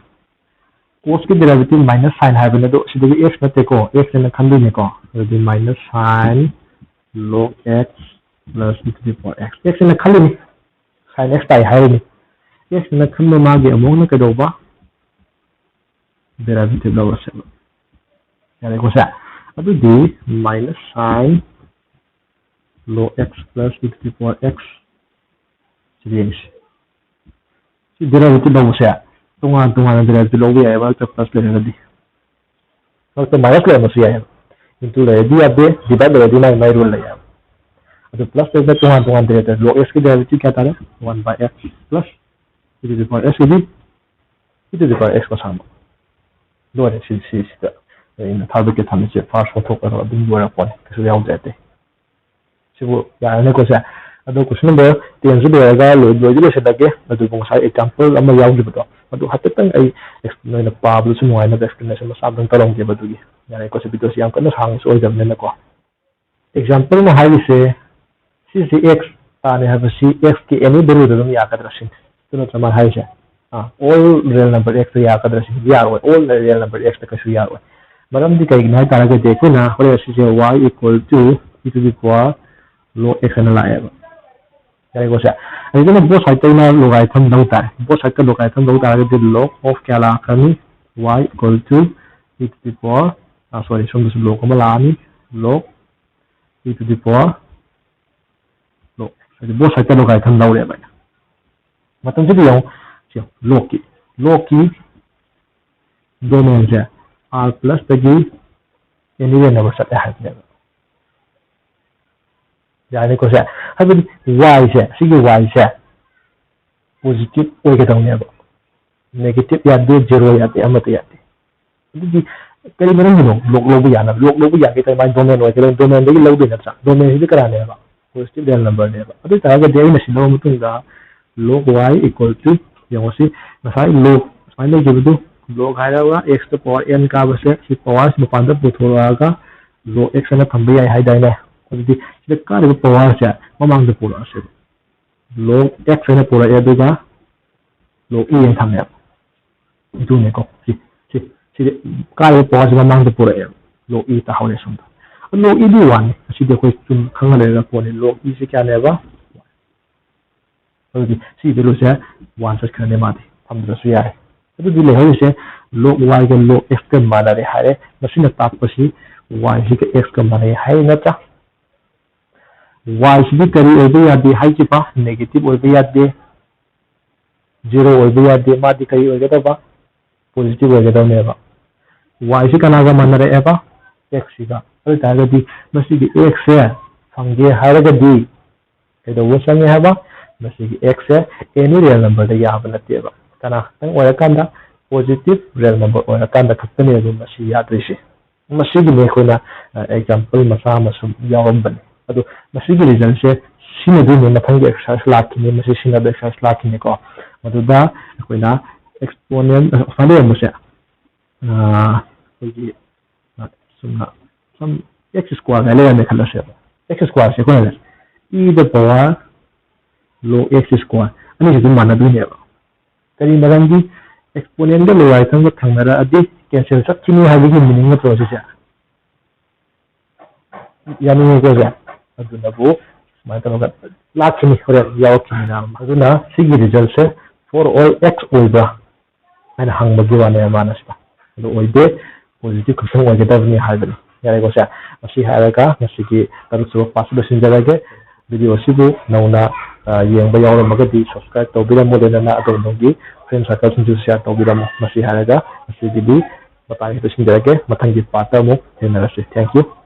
Cos ꯀꯤ derivative minus sine ꯍꯥꯏꯕꯅꯤ, ꯑꯗꯣ ꯁꯤꯗꯒꯤ x ꯅꯠꯇꯦꯀꯣ, x ꯅ ꯈꯟꯗꯣꯏꯅꯦꯀꯣ꯫ ꯑꯗꯨꯗꯤ minus sine log x plus e to the power x, x ꯅ ꯈꯜꯂꯤꯅꯤ, sine x ꯇꯥꯏ ꯍꯥꯏꯔꯤꯅꯤ꯫ X ꯅ ꯈꯟꯕ ꯃꯥꯒꯤ ꯑꯃꯨꯛꯅ ꯀꯩꯗꯧꯕ? Derivative ꯂꯧꯔꯁꯦꯕ꯫ ꯌꯥꯔꯦꯀꯣ ꯁꯦ? ꯑꯗꯨꯗꯤ minus sine log x plus e to the power x ꯁꯤꯗ ꯌꯦꯡꯁꯤ꯫ ꯁꯤ derivative ꯂꯧꯕꯁꯦ ꯇꯣꯉꯥꯟ ꯇꯣꯉꯥꯟꯅ derivative ꯂꯧꯕ ꯌꯥꯏꯌꯦꯕ, ꯃꯔꯛꯇ plus ꯂꯩꯔꯒꯗꯤ꯫ ꯃꯔꯛꯇ minus ꯂꯩꯔꯝꯕꯁꯨ ꯌꯥꯏꯌꯦꯕ꯫ Into ꯂꯩꯔꯗꯤ ꯌꯥꯗꯦ, divide ꯂꯩꯔꯗꯤ ꯃꯥꯏ ꯃꯥꯏ rule ꯂꯩꯌꯦꯕ꯫ ꯑꯗꯨ plus ꯂꯩꯔꯒ ꯇꯣꯉꯥꯟ ꯇꯣꯉꯥꯟ derivative, log x ꯀꯤ derivative ꯀꯌꯥ ꯇꯥꯔꯦ? One by x plus e to the power x ꯀꯤꯗꯤ, e to the power x ꯃꯁꯥꯃꯛ꯫ ꯂꯣꯏꯔꯦ, ꯁꯤ, ꯁꯤ, ꯁꯤꯗ ꯑꯩꯅ ꯊꯥꯗꯣꯛꯀꯦ ꯊꯝꯃꯤꯁꯦ first ꯑꯣꯟꯊꯣꯛꯂꯒ ꯑꯗꯨꯝ ꯂꯣꯏꯔꯛꯄꯅꯦ, ꯀꯩꯁꯨ ꯌꯥꯎꯗ꯭ꯔꯦ ꯑꯇꯩ꯫ ꯁꯤꯕꯨ ꯌꯥꯔꯅꯤꯀꯣ ꯁꯦ? ꯑꯗꯣ question number ten ꯁꯨ ꯂꯣꯏꯔꯒ ꯂꯣꯏ-, ꯂꯣꯏꯗꯤ ꯂꯣꯏꯁꯤꯜꯂꯒꯦ꯫ ꯑꯗꯨꯕꯨ ꯉꯁꯥꯏ example ꯑꯃ ꯌꯥꯎꯈꯤꯕꯗꯣ, ꯑꯗꯨ ꯍꯥꯏꯐꯦꯠꯇꯪ ꯑꯩ ex-, ꯅꯣꯏꯅ ꯄꯥꯕꯗꯁꯨ ꯅꯨꯡꯉꯥꯏꯅꯕ explanation ꯃꯆꯥ ꯑꯝꯇꯪ ꯇꯧꯔꯝꯒꯦꯕ꯫ ꯑꯗꯨꯒꯤ ꯌꯥꯔꯦꯀꯣ ꯁꯦ, video ꯁꯤ ꯌꯥꯝ ꯀꯟꯅ ꯁꯥꯡꯕꯁꯨ ꯑꯣꯏꯗꯕꯅꯤꯅꯀꯣ꯫ Example ꯅ ꯍꯥꯏꯔꯤꯁꯦ, ꯁꯤꯁꯦ x ꯇꯥꯅꯤ ꯍꯥꯏꯕꯁꯤ x ꯀꯤ any value ꯗ ꯑꯗꯨꯝ ꯌꯥꯒꯗ꯭ꯔꯥ ꯁꯤꯅꯤ꯫ ꯑꯗꯨ ꯅꯠꯇ꯭ꯔ ꯃꯥꯅ ꯍꯥꯏꯔꯤꯁꯦ? ꯑꯥ, all real number x ꯇ ꯌꯥꯒꯗ꯭ꯔꯥ ꯁꯤꯅꯤ? ꯌꯥꯔꯣꯏ꯫ All real number x ꯇ ꯀꯩꯁꯨ ꯌꯥꯔꯣꯏ꯫ ꯃꯔꯝꯗꯤ ꯀꯩꯒꯤꯅꯣ ꯍꯥꯏ ꯇꯥꯔꯒꯗꯤ ꯑꯩꯈꯣꯏꯅ ꯍꯣꯔꯦꯟ ꯁꯤꯁꯦ y equal to e to the power log x ꯍꯥꯏꯅ ꯂꯥꯛꯑꯦꯕ꯫ ꯌꯥꯔꯦꯀꯣ ꯁꯦ? ꯑꯗꯨꯗꯅ both side ꯇ ꯑꯩꯅ logarithm ꯂꯧ ꯇꯥꯔꯦ꯫ Both side ꯇ logarithm ꯂꯧ ꯇꯥꯔꯒꯗꯤ log of ꯀꯌꯥ ꯂꯥꯛꯀꯅꯤ? Y equal to e to the power, ꯁꯣꯔꯤ, ꯁꯣꯝꯗꯁꯨ log ꯑꯃ ꯂꯥꯛꯑꯅꯤ, log e to the power log, ꯍꯥꯏꯗꯤ both side ꯇ log ꯍꯥꯏ ꯈꯟ ꯂꯧꯔꯦꯕ ꯑꯩꯅ꯫ ꯃꯇꯝꯁꯤꯗ ꯌꯦꯡꯉꯨ, ꯁꯤ log ꯀꯤ log ꯀꯤ domain ꯁꯦ R plus ꯇꯒꯤ any real number ꯆꯠꯂꯦ ꯍꯥꯏꯕꯅꯦꯕ꯫ ꯌꯥꯅꯤꯀꯣ ꯁꯦ? ꯍꯥꯏꯕꯗꯤ y ꯁꯦ, ꯁꯤꯒꯤ y ꯁꯦ positive ꯑꯣꯏꯒꯗꯧꯅꯦꯕ, negative ꯌꯥꯗꯦ, zero ꯌꯥꯗꯦ, ꯑꯃꯠꯇ ꯌꯥꯗꯦ꯫ ꯑꯗꯨꯗꯤ ꯀꯔꯤ ꯃꯔꯝꯒꯤꯅꯣ log ꯂꯧꯕ ꯌꯥꯅꯕ? Log ꯂꯧꯕ ꯌꯥꯒꯦ ꯇꯧꯔꯤ ꯃꯥꯏ domain ꯑꯣꯏꯒꯗꯧꯅꯤ, domain ꯗꯒꯤ ꯂꯧꯗꯣꯏ ꯅꯠꯇ꯭ꯔꯥ? Domain ꯁꯤꯗꯤ ꯀꯅꯥꯅꯦꯕ? Positive real number ꯅꯦꯕ꯫ ꯑꯗꯨ ꯑꯣꯏ ꯇꯥꯔꯒꯗꯤ ꯑꯩꯅ ꯁꯤ ꯂꯧꯔ ꯃꯇꯨꯡꯗ log y equal to, ꯌꯦꯡꯉꯣ ꯁꯤ ꯉꯁꯥꯏ log ꯁꯨꯃꯥꯏꯅ ꯂꯩꯈꯤꯕꯗꯨ, log ꯍꯥꯏꯔꯒ x ꯇ power n ꯀꯥꯕꯁꯦ ꯁꯤ power ꯁꯤ ꯃꯄꯥꯟꯗ ꯄꯨꯊꯣꯔꯛꯑꯒ log x ꯍꯥꯏꯅ ꯊꯝꯕ ꯌꯥꯏ ꯍꯥꯏꯗꯥꯏꯅꯦ? ꯑꯗꯨꯗꯤ ꯁꯤꯗ ꯀꯥꯔꯤꯕ power ꯁꯦ ꯃꯃꯥꯡꯗ ꯄꯨꯔꯛꯑꯁꯦꯕ꯫ Log x ꯍꯥꯏꯅ ꯄꯨꯔꯛꯑꯦ, ꯑꯗꯨꯒ log e ꯍꯥꯏꯅ ꯊꯝꯃꯦꯕ꯫ ꯑꯗꯨꯅꯦꯀꯣ, ꯁꯤ, ꯁꯤ, ꯁꯤꯗꯤ ꯀꯥꯔꯤꯕ power ꯁꯤ ꯃꯃꯥꯡꯗ ꯄꯨꯔꯛꯑꯦꯕ꯫ Log e ꯇꯥꯍꯧꯔꯦ ꯁꯣꯝꯗ꯫ Log e ꯗꯤ one ꯅꯤ꯫ ꯑꯁꯤꯗꯤ ꯑꯩꯈꯣꯏ ꯆꯨꯝ ꯈꯪꯉ ꯂꯩꯔꯒ ꯄꯣꯠꯅꯤ꯫ Log e ꯁꯤ ꯀꯌꯥꯅꯦꯕ? ꯑꯗꯨꯗꯤ ꯁꯤ value ꯁꯦ one ꯆꯠꯈ꯭ꯔꯅꯤ, ꯃꯥꯗꯤ ꯊꯝꯗ꯭ꯔꯁꯨ ꯌꯥꯔꯦ꯫ ꯑꯗꯨꯗꯤ ꯂꯩꯍꯧꯔꯤꯁꯦ log y ꯒ log x ꯀ ꯃꯥꯟꯅꯔꯦ ꯍꯥꯏꯔꯦ꯫ ꯃꯁꯤꯅ ꯇꯥꯛꯄꯁꯤ y ꯁꯤꯒ x ꯀ ꯃꯥꯟꯅꯩ ꯍꯥꯏ ꯅꯠꯇ꯭ꯔꯥ? Y ꯁꯤꯗꯤ ꯀꯔꯤ ꯑꯣꯏꯕ ꯌꯥꯗꯦ ꯍꯥꯏꯈꯤꯕ? Negative ꯑꯣꯏꯕ ꯌꯥꯗꯦ, zero ꯑꯣꯏꯕ ꯌꯥꯗꯦ꯫ ꯃꯥꯗꯤ ꯀꯔꯤ ꯑꯣꯏꯒꯗꯕ? Positive ꯑꯣꯏꯒꯗꯕꯅꯦꯕ꯫ Y ꯁꯤ ꯀꯅꯥꯒ ꯃꯥꯟꯅꯔꯛꯑꯦꯕ? X ꯁꯤꯒ꯫ ꯑꯗꯨ ꯑꯣꯏ ꯇꯥꯔꯒꯗꯤ ꯃꯁꯤꯒꯤ x ꯁꯦ ꯐꯪꯒꯦ ꯍꯥꯏꯔꯒꯗꯤ ꯀꯩꯗꯧꯕ ꯆꯪꯉꯦ ꯍꯥꯏꯕ? ꯃꯁꯤꯒꯤ x ꯁꯦ any real number ꯗ ꯌꯥꯕ ꯅꯠꯇꯦꯕ꯫ ꯀꯅꯥ ꯈꯛꯇꯪ ꯑꯣꯏꯔꯀꯥꯟꯗ? Positive real number ꯑꯣꯏꯔꯀꯥꯟꯗ ꯈꯛꯇꯅꯦꯕ ꯃꯁꯤ ꯌꯥꯗꯣꯏꯁꯦ꯫ ꯃꯁꯤꯒꯤꯅꯤ ꯑꯩꯈꯣꯏꯅ, ꯑ, example ꯃꯆꯥ ꯑꯃ ꯁꯨꯝ ꯌꯥꯎꯔꯝꯕꯅꯤ꯫ ꯑꯗꯣ ꯃꯁꯤꯒꯤ result ꯁꯦ ꯁꯤꯖꯤꯟꯅꯗꯣꯏꯅꯦ, ꯃꯊꯪꯒꯤ exercise ꯂꯥꯛꯈꯤꯅꯤ, ꯃꯁꯤ ꯁꯤꯖꯤꯟꯅꯕ exercise ꯂꯥꯛꯈꯤꯅꯤꯀꯣ꯫ ꯃꯗꯨꯗ ꯑꯩꯈꯣꯏꯅ exponent, ꯑ, ꯁꯨꯃꯥꯏꯅ ꯂꯩꯔꯝꯕꯁꯦ, ꯑ, ꯑꯩꯈꯣꯏꯒꯤ, ꯑ, ꯆꯨꯝꯅ ꯁꯨꯝ x square ꯀꯥꯏꯅ ꯂꯩꯔꯝꯃꯦ ꯈꯜꯂꯁꯦꯕ꯫ X square ꯁꯦ ꯑꯩꯈꯣꯏꯅ e ꯗ power log x square ꯑꯅꯤꯁꯦ ꯑꯗꯨꯝ ꯃꯥꯟꯅꯗꯣꯏꯅꯦꯕ꯫ ꯀꯔꯤ ꯃꯔꯝꯒꯤ? Exponent ꯀ logarithm ꯒ ꯊꯪꯅꯔꯛꯑꯗꯤ cancel ꯆꯠꯈꯤꯅꯤ ꯍꯥꯏꯕꯒꯤ meaning ꯅꯠꯇ꯭ꯔꯣ ꯁꯤꯁꯦ? ꯌꯥꯅꯤꯡꯉꯦꯀꯣ ꯁꯦ? ꯑꯗꯨꯅꯕꯨ ꯁꯨꯃꯥꯏꯅ ꯇꯧꯔꯒ ꯂꯥꯛꯈꯤꯅꯤ, ꯍꯣꯔꯦꯟ ꯌꯥꯎꯔꯛꯈꯤꯅꯤꯅ꯫ ꯑꯗꯨꯅ ꯁꯤꯒꯤ result say for all x ꯑꯣꯏꯕ꯭ꯔꯥ ꯍꯥꯏꯅ ꯍꯪꯕꯒꯤ ꯋꯥꯅꯦꯕ ꯃꯥꯅ ꯁꯤꯗ꯫ ꯑꯗꯨ ꯑꯣꯏꯗꯦ꯫ positive ꯈꯛꯇꯪ ꯑꯣꯏꯒꯗꯕꯅꯤ ꯍꯥꯏꯕꯅꯤ꯫ ꯌꯥꯔꯦꯀꯣ ꯁꯦ? ꯃꯁꯤ ꯍꯥꯏꯔꯒ ꯉꯁꯤꯒꯤ ꯇꯔꯨꯛ ꯁꯨꯕ part ꯁꯤ ꯂꯣꯏꯁꯤꯟꯖꯔꯒꯦ꯫ Video ꯑꯁꯤꯕꯨ ꯅꯧꯅ, ꯑ, ꯌꯦꯡꯕ ꯌꯥꯎꯔꯝꯃꯒꯗꯤ subscribe ꯇꯧꯕꯤꯔꯝꯃꯨ, ꯂꯣꯏꯅꯅ ꯑꯗꯣꯝ ꯑꯗꯣꯝꯒꯤ friend circle ꯁꯤꯡꯁꯨ share ꯇꯧꯕꯤꯔꯝꯃꯨ꯫ ꯃꯁꯤ ꯍꯥꯏꯔꯒ ꯉꯁꯤꯒꯤꯗꯤ ꯃꯇꯥꯡ ꯑꯁꯤꯗ ꯂꯣꯏꯁꯤꯟꯖꯔꯒꯦ꯫ ꯃꯊꯪꯒꯤ part ꯇ ꯑꯃꯨꯛ ꯊꯦꯡꯅꯔꯁꯤ꯫ Thank you꯫